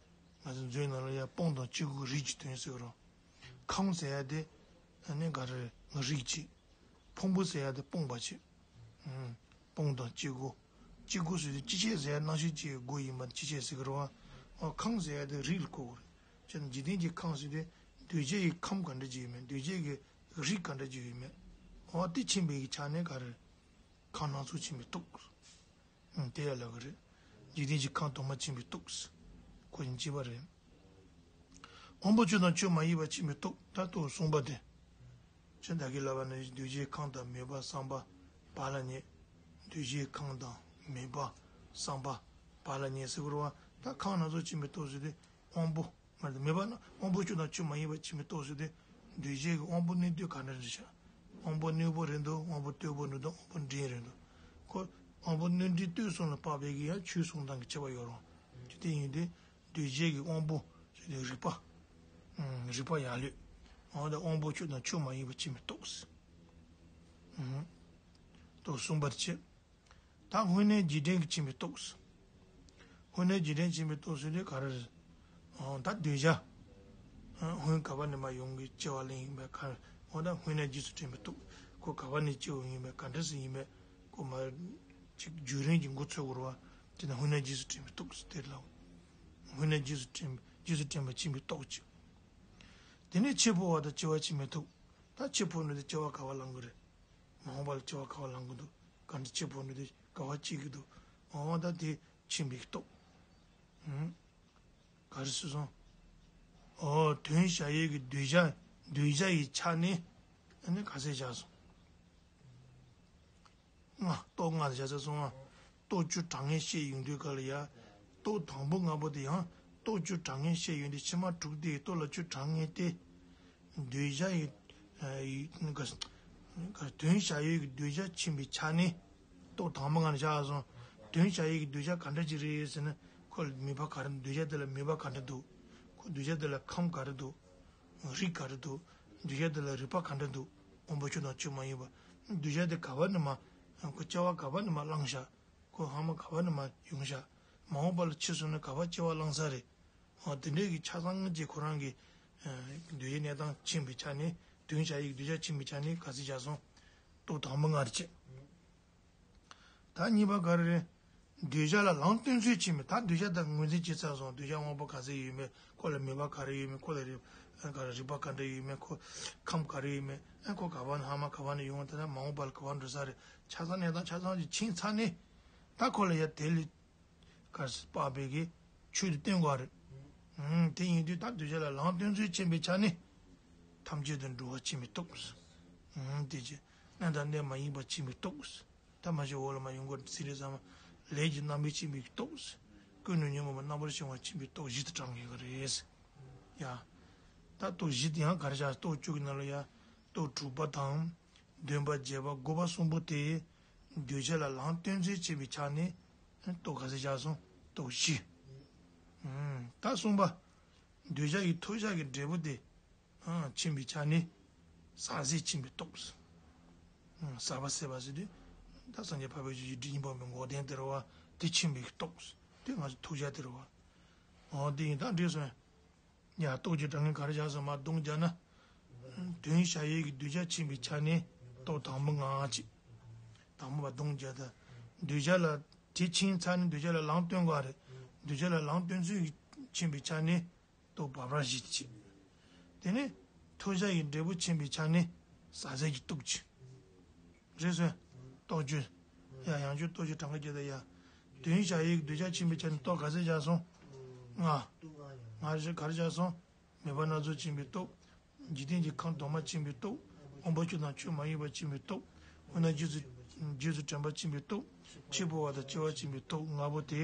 ང་ཚོ་མཛོད་ནང་ལ་ཡ་སྤོང་དང་སྤྱོད་སྒོའི་རིགས་ཀྱི་དོན་ཟེར་གི་རེད། ཁམས་ཟེར་ཡ་དེ་ཨ་ནི་ག་རེ་རེད། རིགས་གཅིག་ཕུང་པོ་ཟེར་ཡ་དེ་སྤོང་བ་གཅིག་ཨུམ། སྤོང་དང་སྤྱོད་སྒོ། སྤྱོད་སྒོ་ཟེར་དུས་སྤྱི་བྱེ་ཟེར་ཡ་རྣམ་ཤེས་ཀྱི་སྒོ་ཡིན་པ་སྤྱི་བྱེ་ཟེར་གི་རེད་བ། ཁམས་ཟེར་ཡ་དེ་རིགས་ལ་གོ་དགོས་རེད། བྱས་ན་འཇིག་རྟེན་གྱི་ཁམས་ཟེར་དུས་གདུལ་བྱའི་ཁམས་ག་འདྲ་ཅིག་ཡོད་མེད། གདུལ་བྱའི་རིགས་ག་འདྲ་ཅིག་ཡོད་མེད། འོ་དེ་མཁྱེན་པའི་ཆ་ནས་ག་རེ། ཁམས་སྣ་ཚོགས་མཁྱེན་པའི་སྟོབས། ཨང་། དེ་ཡ་ལབ་གི་རེད། འཇིག་རྟེན་གྱི་ཁམས་དུ་མ་མཁྱེན་པའི་སྟོབས། ཁོ་ཡིན་གཅིག་པ་རེད། དབང་པོ་སྤྱོད་དང་སྤྱོད་མ་ཡིན་པ་མཁྱེན་པའི་སྟོབས། ད་ལྟོ་གསུངས་པ་དེ། ཁྱེད་བདག་གིས་ལབ་པ་ནི་གདུལ་བྱའི་ཁམས་དང་མོས་པ་བསམ་པ་བར་ལ་ཉེ། གདུལ་བྱའི་ཁམས་དང་མོས་པ་བསམ་པ་བར་ལ་ཉེ་ཟེར་གི་རེད་བ། ད་ཁམས་སྣ་ཚོགས་མཁྱེན་པའི་སྟོབས་ཟེར་དུས་དབང་པོ། མ་རེད། མོས་པ་ན་དབང་པོ་སྤྱོད་དང་སྤྱོད་མ་ཡིན་པ་མཁྱེན་པའི་སྟོབས་ཟེར་དུས། གདུལ་བྱའི་གི་དབང་པོ་རྣོན་གཏོད་ག་འདྲ་རེད་ཤག་དབང་པོ་རྣོན་པོ་རེད་འདུག་དབང་པོ་རྟུལ་པོ་རེད་འདུག་དབང་པོ་འབྲིང་རེད་འདུག་ཁོ་དབང་པོ་རྣོན་འབྲིང་རྟུལ་གསུམ་ལ་དཔག་པའི་གི་ཡང་ཆོས་གསུང་སྟངས་ཀྱི་ཁྱད་པར་ཡོད་རུང་། དེ་དེ་ཡིན་དུས་གདུལ་བྱའི་གི་དབང་པོ་ཟེར་དུས་རིག་པ། ཨང་། རིག་པ་ཡང་ལོས། འོ་ད་དབང་པོ་སྤྱོད་དང་སྤྱོད་མ་ཡིན་པ་མཁྱེན་པའི་སྟོབས། ཨང་། སྟོབས་གསུམ་པར་བྱེད། ད་དངོས་གནས་རྗེས་དྲན་གྱི་མཁྱེན་པའི་སྟོབས། དངོས་གནས་རྗེས་དྲན་མཁྱེན་པའི་སྟོབས་ཟེར་དུས་ག་རེ་རེད། ཨང་། ད་གདུལ་བྱ། ཨང་། སྔོན་ག་པ་ནས་མར་ཡོང་གི་སྐྱེ་བ་ལེན་ཡིན་པའི་ཁར། འོ་ད་དངོས་གནས་རྗེས་སུ་དྲན་པའི་སྟོབས། ཁོ་ག་པ་ནས་སྐྱེ་བ་ཡིན་པའི་ག་འདྲ་ཞིག་ཡིན་པའི་ཁོ་མར་ཅིག་བརྒྱུད་རིམ་གྱི་མགོ་ཚོས་དགོས་རེད་བ། དེ་ནས་དངོས་གནས་རྗེས་སུ་དྲན་པའི་སྟོབས་ཟེར་དེ་ལ། དངོས་གནས་རྗེས་སུ་དྲན། རྗེས་སུ་དྲན་པ་མཁྱེན་པའི་སྟོབས་གཅིག་དེ་ནས་འཆི་འཕོ་བ་དང་སྐྱེ་བ་ཕྱི་མའི་སྟོབས། ད་འཆི་འཕོ་ནས་དེ་སྐྱེ་བ་ག་པར་ལེན་གི་རེད། མ་འོངས་པ་ལ་སྐྱེ་བ་ག་པར་ལེན་གི་འདུག་ག་འདྲ་འཆི་འཕོ་ནས་དེ་ག་པར་སྐྱེ་གི་འདུག་འོ་ད་དེ་མཁྱེན་པའི་སྟོབས། ཨང་། ག་རེ་ཟེར་སོང་། ཨོ། དོན་བྱ་ཡུལ་གྱི་གདུལ་བྱ། གདུལ་བྱ་ཡི་ཆ་ནས་ཨ་ནི་ག་ཚད་བཞག་སོང་། ལྔ། སྟོབས་ལྔ་ལ་བཞག་ཚར་སོང་ང་། སྟོབས་བཅུ་གྲངས་ངེས་བཤད་ཡོང་དུས་ག་ལ་ཡ། སྟོབས་དང་པོ་ལྔ་པོ་དེ་ཡང་སྟོབས་བཅུ་གྲངས་ངེས་བཤད་ཡོང་དུས་ཕྱི་མ་དྲུག་དེ་ཡི་སྟོབས་ལ་བཅུ་གྲངས་ངེས་ཏེ། གདུལ་བྱ་ཡི། ཨ། ཡི། ག། ག། དོན་བྱ་ཡུལ་གྱི་གདུལ་བྱ་མཁྱེན་པའི་ཆ་ནས། སྟོབས་དང་པོ་ལྔ་ལ་བཞག་སོང་། དོན་བྱ་ཡུལ་གྱི་གདུལ་བྱ་ག་འདྲ་ཅིག་རེད་ཟེར་ན། ཁོ་ལ་མོས་པ་ག་རེ། གདུལ་བྱ་དེ་ལ་མོས་པ་ག་འདྲ་འདུག་ཁོ་གདུལ་བྱ་དེ་ལ་ཁམས་ག་རེ་འདུག་རིགས་ག་རེ་འདུག་གདུལ་བྱ་དེ་ལ་རིག་པ་ག་འདྲ་འདུག་དབང་པོ་སྤྱོད་དང་སྤྱོད་མ་ཡིན་པ། གདུལ་བྱ་དེ་ག་པ་ནས་མར། ཁོ་སྐྱེ་བ་ག་པ་ནས་མར་བླངས་ཤག་ཁོ་ཧ་མ་ག་བ་ནས་མ་ཡོང་ཤག་མ་འོངས་པ་ལ་ཕྱིར་སོང་ན་ག་བ་སྐྱེ་བ་བླངས་ས་རེད། འོ་དེ་འདྲས་ཀྱི་ཆ་ཚང་གཅིག་ཁོ་རང་གི་འདོད་ཆགས་གནས་སྟངས་ཕྱིན་པའི་ཆ་ནས་དོན་བྱ་ཡི་འདོད་ཆགས་ཕྱིན་པའི་ཆ་ནས་ག་ཚོད་བྱས་སོང་། རྟོག་དང་པོ་ལྔ་རེད་བྱས། ད་གཉིས་པ་ག་རེ་རེད། འདོད་ཆགས་ལ་ལམ་སྟོན་ཚུལ་ཕྱིན་པས། ད་འདོད་ཆགས་དང་ངོས་འཛིན་བྱེད་ཚར་སོང་། འདོད་ཆགས་དབང་པོ་ག་ཚད་ཡོད་མེད། ཁོ་ལ་མོས་པ་ག་རེ་ཡོད་མེད། ཁོ་ལ་རེ་ག་རེ་རེག་པ་ག་འདྲ་ཡོད་མེད། ཁོ་ཁམས་ག་རེ་ཡོད་མེད། ཨ་ཁོ་ག་བ་ནས་ཧ་མ་ག་བ་ནས་ཡོང་བ། དེ་ན་མ་འོངས་པ་ལ་ག་བ་འགྲོ་ས་རེད། ཆ་ཚང་གནས་སྟངས་ཆ་ཚང་ཅིག་ཕྱིན་ཚར་ནས། ད་ཁོ་ལ་ཡ་དེ་ལས་ག་རེ་དཔག་པའི་གི་ཆོས་དེ་སྟོན་དགོས་རེད། ཨུམ། དེ་ཡིན་དུས་ད་འདོད་ཆགས་ལ་ལམ་སྟོན་ཚུལ་ཕྱིན་པའི་ཆ་ནས། ཐམས་ཅད་དུ་འགྲོ་བ་ཕྱིན་པའི་རྟོགས། ཨུམ། དེ་རྗེས་གནས་དང་གནས་མ་ཡིན་པ་ཕྱིན་པའི་རྟོགས། ད་མ་གཞི་འོག་ལ་མ་ཡོང་གོ་ཚིག་རེ་ཚང་མ་ལས་ཀྱི་རྣམ་པས་ཕྱིན་པའི་རྟོགས། ཀུན་ནས་ཉོན་མོངས་པ་རྣམ་པར་ཤེས་པ་ཕྱིན་པའི་རྟོགས་བཞི་དུ་གྲངས་ངེས་ཀྱི་རེད། ཡ། ད་རྟོགས་བཞི་དེ་ཡང་ག་རེ་བྱ། རྟོགས་བཅུ་གི་ནང་ལ་ཡ། རྟོགས་དྲུག་པ་དང་། བདུན་པ་བརྒྱད་པ་དགུ་པ་གསུམ་པོ་དེ། འདོད་ཆགས་ལ་ལམ་སྟོན་ཚུལ་ཕྱིན་པའི་ཆ་ནས། རྟོགས་ག་ཚད་བྱས་སོང་། རྟོགས་བཞི། ཨུམ། ད་གསུམ་པ། འདོད་ཆགས་ཀྱི་ཐོབ་བྱ་གི་འབྲས་བུ་དེ། ཨ། ཕྱིན་པའི་ཆ་ནས། ཟག་བཅས་ཕྱིན་པའི་རྟོགས། ཨ། ཟག་པ་ཟད་པ་ཟེར་དུས། ད་སངས་རྒྱས་འཕགས་པའི་ཆོས་ཀྱི་སྒྲིབ་གཉིས་སྤངས་པའི་འགོག་བདེན་དེ་རེད་བ། དེ་ཕྱིན་པའི་རྟོགས། དེ་ང་ཚོ་ཐོབ་བྱ་དེ་རེད་བ། འོ་དེ་ཡིན་ད་འགྲིག་སོང་། ཡ། རྟོགས་ཀྱི་གྲངས་ངེས་ག་རེ་བྱས་སོང་། མར་སྡོམ་རྒྱག་ན། དོན་བྱ་ཡུལ་གྱི་འདོད་ཆགས་ཕྱིན་པའི་ཆ་ནས་རྟོགས་དང་པོ་ལྔ་ཅིག་དང་པོ་བ་སྡོམ་རྒྱག་ད། འདོད་ཆགས་ལ་དེ་ཕྱིན་ཚར་ནས་འདོད་ཆགས་ལ་ལམ་སྟོན་དགོས་རེད། འདོད་ཆགས་ལ་ལམ་སྟོན་ཚུལ་ཕྱིན་པའི་ཆ་ནས། རྟོགས་བར་པ་བཞི་ཅིག་དེ་ནས་ཐོབ་བྱ་ཡི་འབྲས་བུ་ཕྱིན་པའི་ཆ་ནས་ཟག་བཅས་ཀྱི་རྟོགས་ཅིག་རེད་སོང་། རྟོགས་བཅུ། ཡ། ཡང་བསྐྱར་རྟོགས་བཅུ་གྲངས་ཀ་བརྒྱད་དང་། ཡ། དོན་བྱ་ཡུལ་གྱི་འདོད་ཆགས་ཕྱིན་པའི་ཆ་ནས་རྟོགས་ག་ཚད་བྱས་སོང་། ལྔ། ལྔ་བཞི་ག་རེ་བྱས་སོང་། མོས་པ་སྣ་ཚོགས་ཕྱིན་པའི་རྟོགས། འཇིག་རྟེན་གྱི་ཁམས་དུ་མ་ཕྱིན་པའི་རྟོགས། དབང་པོ་བཅུ་དང་ཆོས་མ་ཡིན་པ་ཕྱིན་པའི་རྟོགས། དཔེར་ན་རྗེས་སུ་རྗེས་སུ་དྲན་པ་ཕྱིན་པའི་རྟོགས། འཆི་འཕོ་བ་དང་སྐྱེ་བ་ཕྱིན་པའི་རྟོགས། ལྔ་པོ་དེ།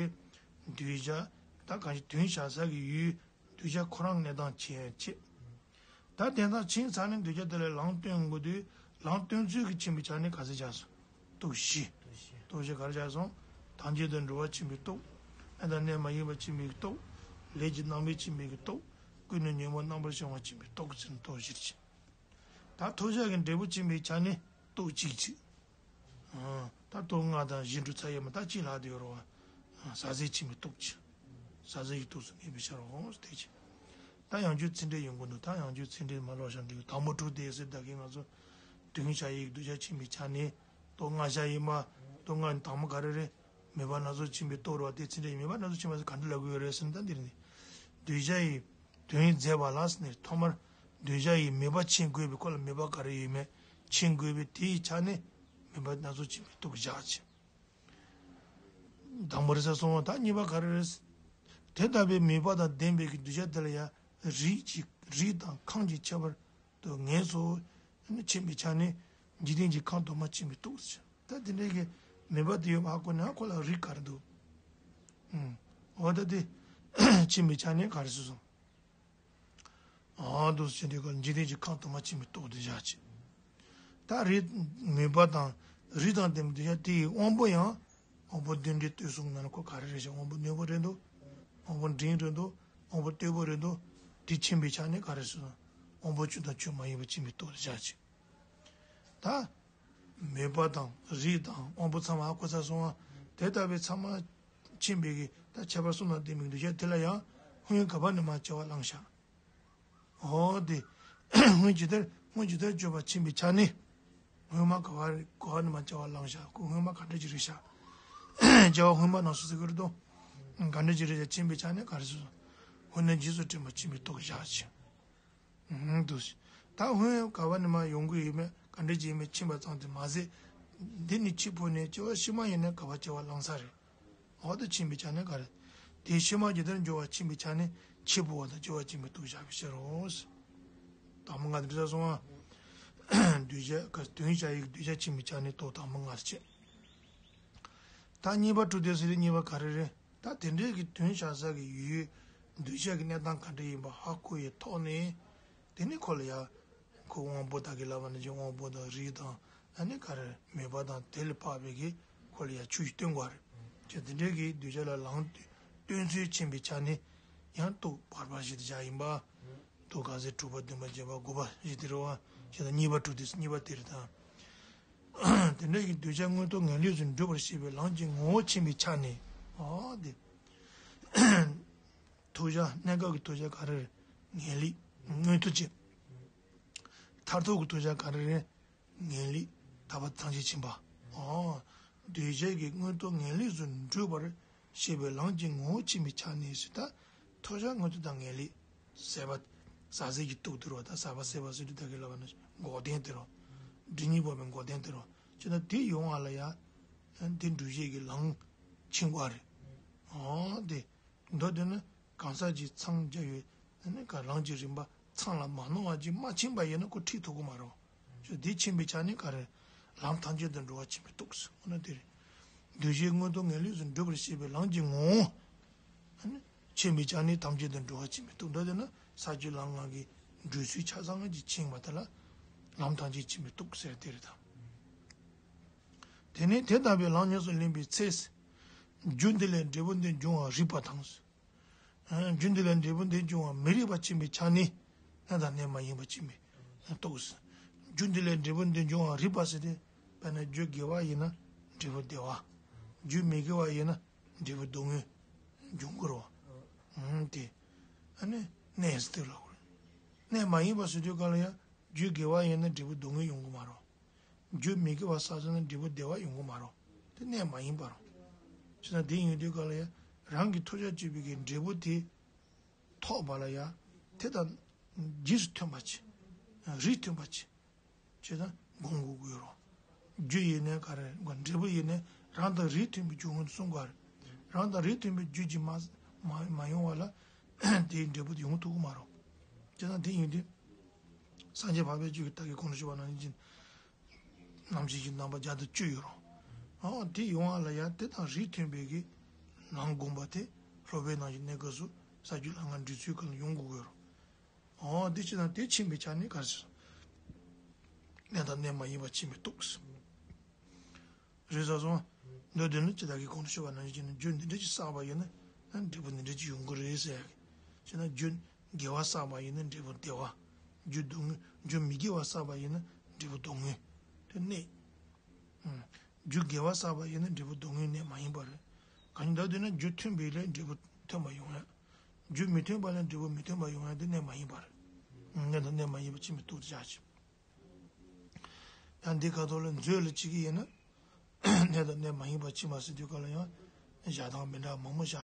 འདོད་ཆགས་ད་གང་ཞིག་དོན་བྱ་ས་གི་ཡུལ། འདོད་ཆགས་ཁོ་རང་གནས་སྟངས་ཕྱིན་ཡ་ཆེ། ད་དེ་དག་ཕྱིན་ཚར་ནས་འདོད་ཆགས་དེ་ལ་ལམ་སྟོན་དགོས་དུས། ལམ་སྟོན་ཚུལ་གྱི་ཕྱིན་པའི་ཆ་ནས་ག་ཚད་བྱས་སོང་། རྟོགས་བཞི། རྟོགས་བཞི་ག་རེ་བྱས་སོང་། ཐམས་ཅད་དུ་འགྲོ་བ་ཕྱིན་པའི་རྟོགས། གནས་དང་གནས་མ་ཡིན་པ་ཕྱིན་པའི་རྟོགས། ལས་ཀྱི་རྣམ་པས་ཕྱིན་པའི་རྟོགས། ཀུན་ནས་ཉོན་མོངས་རྣམ་པར་ཤེས་པ་ཕྱིན་པའི་རྟོགས་ཟེར་ནས་རྟོགས་བཞིར་ཕྱེ། ད་ཐོབ་བྱ་གི་འབྲས་བུ་ཕྱིན་པའི་ཆ་ནས་རྟོགས་གཅིག་ཅིག་ཨ། ད་རྟོགས་ལྔ་དང་བཞི་འགྲོ་ཚར་ཡོད་མ། ད་གཅིག་ལྷག་དེ་ཡོད་རེད་བ། ཟག་བཅས་ཕྱིན་པའི་རྟོགས་ཅིག་ཟག་བཅས་ཀྱི་རྟོགས་སུ་ངེས་པའི་ཕྱིར་རོ། དེ་ཅིག་ད་ཡང་བསྐྱར་ཚིག་འགྲེལ་ཡོང་གི་འདུག་ད་ཡང་བསྐྱར་ཚིག་འགྲེལ་མ་ཀློག་བཞག་འགྲིག་དང་པོ་དྲུག་དེ་ཟེར་ད་གིན་ང་ཚོ་དོན་བྱ་ཡི་འདོད་ཆགས་ཕྱིན་པའི་ཆ་ནས་རྟོགས་ལྔ་བཞག་ཡིན་པ། རྟོགས་ལྔ་ནི་དང་པོ་ག་རེ་རེད། མོས་པ་སྣ་ཚོགས་ཕྱིན་པའི་རྟོགས་རེད་བ། དེ་ཚིག་འགྲེལ་མོས་པ་སྣ་ཚོགས་ཕྱིན་པ་ཟེར་ག་འདྲ་ལབ་དགོས་ཡོད་རེད་ཟེར་ན། ད་འདིར་ནི་འདོད་བྱ་ཡི་དོན་མཛད་པ་ལ་ཟེར་ནས། ཐོག་མར་འདོད་བྱ་ཡི་མོས་པ་ཕྱིན་དགོས་པའི། ཁོ་ལ་མོས་པ་ག་རེ་ཡོད་མེད་ཕྱིན་དགོས་པའི་དེའི་ཆ་ནས་མོས་པ་སྣ་ཚོགས་ཕྱིན་པའི་རྟོགས་བཞག་ཅིང་། དང་པོ་རེད་ཟེར་སོང་བ། ད་གཉིས་པ་ག་རེ་རེད། དེ་ལྟ་བུའི་མོས་པ་དང་ལྡན་པའི་གི་འདོད་ཆགས་དེ་ལ་ཡང་རིགས་ཀྱི་རིགས་དང་ཁམས་ཀྱི་ཁྱད་པར་དུ་ངེས་སོ་ཕྱིན་པའི་ཆ་ནས་འཇིག་རྟེན་གྱི་ཁམས་དུ་མ་ཕྱིན་པའི་རྟོགས་ཟེར། ད་དེ་འདྲའི་གི་མོས་པ་དེ་ཡོད་པ་ཧ་གོ་ན་ཁོ་ལ་རིགས་ག་རེ་འདུག་ཨུམ། འོ་ད་དེ་ཕྱིན་པའི་ཆ་ནས་ག་རེ་ཟེར་སོང་། ཨ། འདུག་སེ་བྱས་དུས་ཀ་འཇིག་རྟེན་གྱི་ཁམས་དུ་མ་ཕྱིན་པའི་རྟོགས་དེ་བཞག་ཅིང་། ད་རིགས་མོས་པ་དང་རིགས་དང་ལྡན་པའི་འདོད་ཆགས་དེ་ཡི་དབང་པོ་ཡང་དབང་པོ་གདོན་འདྲེ་གཏོས་གསུམ་ནང་ལ་ཁོ་ག་རེ་རེད་ཤག་དབང་པོ་རྣོན་པོ་རེད་འདུག་དབང་པོ་འབྲིང་རེད་འདུག་དབང་པོ་རྟུལ་པོ་རེད་འདུག་དེ་ཕྱིན་པའི་ཆ་ནས་ག་རེ་ཟེར་སོང་། དབང་པོ་བཅུ་དང་ཆོས་མ་ཡིན་པ་ཕྱིན་པའི་རྟོགས་དེ་བཞག་ཅིང་། ད་མོས་པ་དང་རིགས་དང་དབང་པོ་ཚང་མ་ཧ་གོ་ཚར་སོང་བ། དེ་ལྟ་བུའི་ཚང་མ་ཕྱིན་པའི་གི་ད་ཁྱད་པར་གསུམ་དང་ལྡན་པའི་འདོད་ཆགས་དེ་ལ་ཡང་སྔོན་ག་བ་ནས་མར་སྐྱེ་བ་བླངས་ཤག་འོ་དེ། སྔོན་ཇི་ལྟར་སྔོན་ཇི་ལྟར་བརྗོད་པ་ཕྱིན་པའི་ཆ་ནས། སྔོན་མ་ག་བ་ག་བ་ནས་མར་སྐྱེ་བ་བླངས་ཤག་ཁོ་སྔོན་མ་ག་འདྲ་ཅིག་རེད་ཤག་སྐྱེ་བ་སྔོན་མ་ནང་སུ་ཟེར་གི་རེད་དོ། ག་འདྲ་ཅིག་རེད་ཤག་ཕྱིན་པའི་ཆ་ནས་ག་རེ་ཟེར། སྔོན་ནས་རྗེས་སུ་དྲན་པ་ཕྱིན་པའི་རྟོགས་བཞག་ཅིང་། ཨུམ། འདུག་སེ། ད་སྔོན་ག་བ་ནས་མར་ཡོང་གི་ཡོད་མེད་ག་འདྲ་ཅིག་ཡིན་མེད་ཕྱིན་པ་ཙམ་དེ་མ་ཟད། འདི་ནི་འཆི་འཕོ་ནས་སྐྱེ་བ་ཕྱི་མ་ཡིན་ན་ག་བ་སྐྱེ་བ་བླངས་ས་རེད། འོ་དེ་ཕྱིན་པའི་ཆ་ནས་ག་རེ། དེའི་ཕྱི་མ་ཇི་ལྟར་འགྱུར་བ་ཕྱིན་པའི་ཆ་ནས་འཆི་འཕོ་བ་དང་སྐྱེ་བ་ཕྱིན་པའི་རྟོགས་བཞག་པའི་ཕྱིར་རོ། དང་པོ་ལྔ་དེ་འདྲ་སོང་ང་། འདོད་ཆགས་ག་དོན་བྱ་ཡི་འདོད་ཆགས་ཕྱིན་པའི་ཆ་ནས་རྟོགས་དང་པོ་ལྔ་རེད་བྱས། ད་གཉིས་པ་དྲུག་སྡེ་ཟེར་དུས་གཉིས་པ་ག་རེ་རེད། ད་དེ་འདྲའི་གི་དོན་བྱ་ས་གི་ཡུལ་འདོད་ཆགས་ཀྱི་གནས་སྟངས་ག་འདྲ་ཡིན་པ་ཧ་གོ་ཡི་ཐོག་ནས། དེ་ནི་ཁོ་ལ་ཡ། ཁོ་དབང་པོ་ད་གིན་ལབ་པ་ནང་བཞིན་དབང་པོ་དང་རིགས་དང་ཨ་ནི་ག་རེ་མོས་པ་དང་དེ་ལས་དཔག་པའི་གི་ཁོ་ལ་ཡ་ཆོས་ཤིག་སྟོན་དགོས་རེད། ཅེས་དེ་འདྲའི་གི་འདོད་ཆགས་ལ་ལམ་སྟོན་ཚུལ་ཕྱིན་པའི་ཆ་ནས་ཡང་རྟོགས་བར་པ་བཞི་དེ་བཞག་ཡིན་པ། རྟོགས་ག་ཚད་དྲུག་པ་བདུན་པ་བརྒྱད་པ་དགུ་པ་བཞི་དེ་རེད་བ། ཞེས་དང་གཉིས་པ་དྲུག་སྡེ་གཉིས་པ་དེ་རེད་ད། དེ་འདྲ་ཡི་འདོད་བྱ་མངོན་རྟོགས་ངེས་ལེགས་སུ་འགྲུབ་པར་བྱེད་པའི་ལམ་གྱི་ངོ་བོ་མཁྱེན་པའི་ཆ་ནས། ཨོ་དེ། ཐོབ་བྱ་གནས་སྐབས་ཀྱི་ཐོབ་བྱ་ག་རེ་རེད། ངེས་ལེགས་མངོན་མཐོ་ཅན། མཐར་ཐུག་གི་ཐོབ་བྱ་ག་རེ་རེད། ངེས་ལེགས་དག་པ་ཐམས་ཅད་མཁྱེན་པ། ཨོ། འདོད་བྱ་གི་མངོན་རྟོགས་ངེས་ལེགས་སུ་འགྲུབ་པར་བྱེད་པའི་ལམ་གྱི་ངོ་བོ་མཁྱེན་པའི་ཆ་ནས་ཟེར་ད། ཐོབ་བྱ་མངོན་མཐོ་དང་ངེས་ལེགས་ཟད་པ། ཟད་ཟད་ཀྱི་སྟོབས་དེ་རོ། ད་ཟད་པ་ཟད་པ་ཟེར་དུས་ད་གི་ལབ་པ་ན་འགོག་བདེན་དེ་རོ། སྒྲིབ་གཉིས་སྤོང་བའི་འགོག་བདེན་དེ་རོ། ཅེ་ན་དེ་ཡོང་བ་ལ་ཡང་། དེ་འགྲུབ་བྱེད་ཀྱི་ལམ་མཁྱེན་པ་རེད། ཨོ་དེ། མདོར་བསྡུས་ན་གང་ཟག་གཅིག་འཚང་རྒྱ་ཡོད་ནི་ག་ལམ་གྱི་རིམ་པ་ཚང་ལ་མ་ནོར་བ་ཅིག་མ་མཁྱེན་པ་ཡིན་ན་ཁོ་ཁྲིད་ཐུབ་ཀྱི་མ་རེད། ཅོ་འདི་མཁྱེན་པའི་ཆ་ནས་ག་རེ། ལམ་ཐམས་ཅད་དུ་འགྲོ་བ་མཁྱེན་པའི་སྟོབས་སུ་འོ་ན་དེ་རེད། འདོད་བྱའི་མངོན་རྟོགས་ངེས་ལེགས་སུ་འགྲུབ་པར་བྱེད་པའི་ལམ་གྱི་ངོ་བོ། མཁྱེན་པའི་ཆ་ནས་ཐམས་ཅད་དུ་འགྲོ་བ་མཁྱེན་པའི་སྟོབས་འདོད་དེ་ན་ས་བཅུ་ལམ་ལྔ་གི་འགྲོ་ཚུལ་ཆ་ཚང་གཅིག་མཁྱེན་པ་དེ་ལ་ལམ་ཐམས་ཅད་མཁྱེན་པའི་སྟོབས་ཟེར་དེ་རེད་དམ། དེ་ནས་དེ་ལྟ་བུའི་ལམ་ཉམས་སུ་ལེན་པའི་ཚེ། རྒྱུ་འདི་ལས་འབྲས་བུ་འདི་འབྱུང་བར་རིགས་པ་དང་། རྒྱུ་འདི་ལས་འབྲས་བུ་འདི་འབྱུང་བར་མི་རིགས་པ་མཁྱེན་པའི་ཆ་ནས་གནས་དང་གནས་མ་ཡིན་པ་མཁྱེན་པའི་རྟོགས། རྒྱུ་འདི་ལས་འབྲས་བུ་འདི་འབྱུང་བར་རིགས་པ་ཟེར་ཏེ། དཔེར་ན་རྒྱུ་དགེ་བ་ཡིན་ན་འབྲས་བུ་བདེ་བ། རྒྱུ་མི་དགེ་བ་ཡིན་ན་འབྲས་བུ་སྡུག་བསྔལ་འབྱུང་དགོས་རེད་བ། དེ་ཨ་ནི་གནས་ཟེར་དེ་ལ་གོ་རེད། གནས་མ་ཡིན་པ་ཟེར་དུས་ག་ལ་ཡང་རྒྱུ་དགེ་བ་ཡིན་ན་འབྲས་བུ་སྡུག་བསྔལ་ཡོང་གི་མ་རེད། རྒྱུ་མི་དགེ་བ་བསགས་ཚར་ན་འབྲས་བུ་བདེ་བ་ཡོང་གི་མ་རེད། དེ་གནས་མ་ཡིན་པ་རེད། བྱས་ན་དེ་ཡིན་དུས་ག་ལ་ཡང་རང་གི་ཐོབ་བྱ་སྤྱོད་པའི་གི་འབྲས་བུ་དེ་ཐོབ་པ་ལ་ཡང་དེ་དང་རྗེས་སུ་མཐུན་པ་ཅིག་རིགས་མཐུན་པ་ཅིག་བྱས་ན་སྒོམ་དགོས་ཀྱི་ཡོད་རེད། རྒྱུ་ཡིན་ནའི་ག་རེ་འབྲས་བུ་ཡིན་ནའི་རང་དང་རིགས་མཐུན་པའི་རྒྱུ་ངོས་ནས་གསུང་དགོས་རེད། རང་དང་རིགས་མཐུན་པའི་རྒྱུ་གཅིག་མ་མ་མ་ཡོང་བ་ལ་དེའི་འབྲས་བུ་དེ་ཡོང་ཐུབ་ཀྱི་མ་རེད། བྱས་ན་དེ་ཡིན་དུས། སངས་རྒྱས་འཕགས་པའི་ཆོས་ཀྱི་ད་གིན་གོང་དུ་ཞུས་པ་ནང་བཞིན། རྣམ་བཞི་གི་རྣམ་པ་བརྒྱ་དང་བཅུ་ཡོད་རུང་། ཨོ་དེ་ཡོང་བ་ལ་ཡང་དེ་དང་རིགས་མཐུན་པའི་གི་ལམ་སྒོམ་པ་དེ་སློབ་དཔོན་ནང་བཞིན་གནས་སྐབས་སུ་ས་བཅུ་ལམ་ལྔ་འགྲོ་ཚུལ་གང་ལ་ཡོང་དགོས་ཀྱི་ཡོད་རུང་། ཨོ་དེ་ཅི་དང་དེ་མཁྱེན་པའི་ཆ་ནས་ག་རེ་ཟེར། གནས་དང་གནས་མ་ཡིན་པ་མཁྱེན་པའི་སྟོབས། རེད་ཟེར་སོང་། མདོར་བསྡུས་ན་ཅི་ད་གིན་གོང་དུ་ཞུས་པ་ནང་བཞིན་རྒྱུ་འདི་འདྲ་ཅིག་བསགས་པ་ཡིན་ན་འབྲས་བུ་འདི་འདྲ་ཅིག་ཡོང་གི་རེད་ཟེར་ཡ་གི། བྱས་ན་རྒྱུ་དགེ་བ་བསགས་པ་ཡིན་ན་འབྲས་བུ་བདེ་བ། རྒྱུ་སྡུག་བསྔལ་རྒྱུ་མི་དགེ་བ་བསགས་པ་ཡིན་ན་འབྲས་བུ་སྡུག་བསྔལ། དེ་གནས། རྒྱུ་དགེ་བ་བསགས་པ་ཡིན་ན་འབྲས་བུ་སྡུག་བསྔལ་གནས་མ་ཡིན་པ་རེད། གང་ཡིན་ད་དེ་ན་རྒྱུ་མཐུན་པའི་ལས་འབྲས་བུ་མཐུན་པ་ཡོང་ཡ། རྒྱུ་མི་མཐུན་པ་ལས་འབྲས་བུ་མི་མཐུན་པ་ཡོང་ཡ་དེ་གནས་མ་ཡིན་པ་རེད། གནས་དང་གནས་མ་ཡིན་པ་མཁྱེན་པའི་སྟོབས་ཀྱི་བྱ་བྱེད། ཡང་འདི་ཁ་ཐོག་ལ་མཛོད་ལ་བྱེད་ཀྱི་ཡིན་ན། གནས་དང་གནས་མ་ཡིན་པ་མཁྱེན་པ་ཟེར་དུས་ག་ལ་ཡང་། བཞག་སྟངས་མི་འདྲ་མང་པོ་བཞག